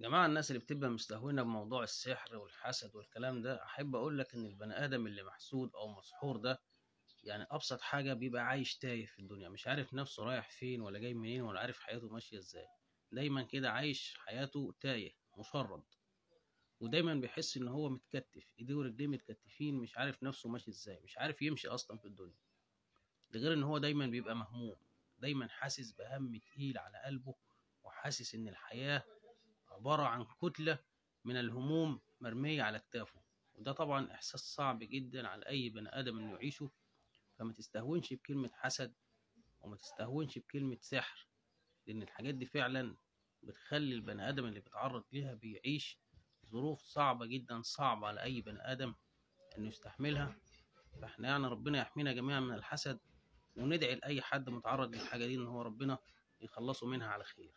جماعة الناس اللي بتبقى مستهونة بموضوع السحر والحسد والكلام ده، أحب أقول لك إن البني آدم اللي محسود أو مسحور ده يعني أبسط حاجة بيبقى عايش تايه في الدنيا، مش عارف نفسه رايح فين ولا جاي منين ولا عارف حياته ماشية إزاي. دايما كده عايش حياته تايه مشرد، ودايما بيحس إن هو متكتف، إيديه ورجليه متكتفين، مش عارف نفسه ماشي إزاي، مش عارف يمشي أصلا في الدنيا. ده غير إن هو دايما بيبقى مهموم، دايما حاسس بهم تقيل على قلبه، وحاسس إن الحياة عبارة عن كتلة من الهموم مرمية على كتافه. وده طبعا إحساس صعب جدا على أي بني آدم إنه يعيشه. فما تستهونش بكلمة حسد وما تستهونش بكلمة سحر، لأن الحاجات دي فعلا بتخلي البني آدم اللي بيتعرض ليها بيعيش ظروف صعبة جدا، صعبة على أي بني آدم إنه يستحملها. فإحنا يعني ربنا يحمينا جميعا من الحسد، وندعي لأي حد متعرض للحاجة دي إن هو ربنا يخلصه منها على خير.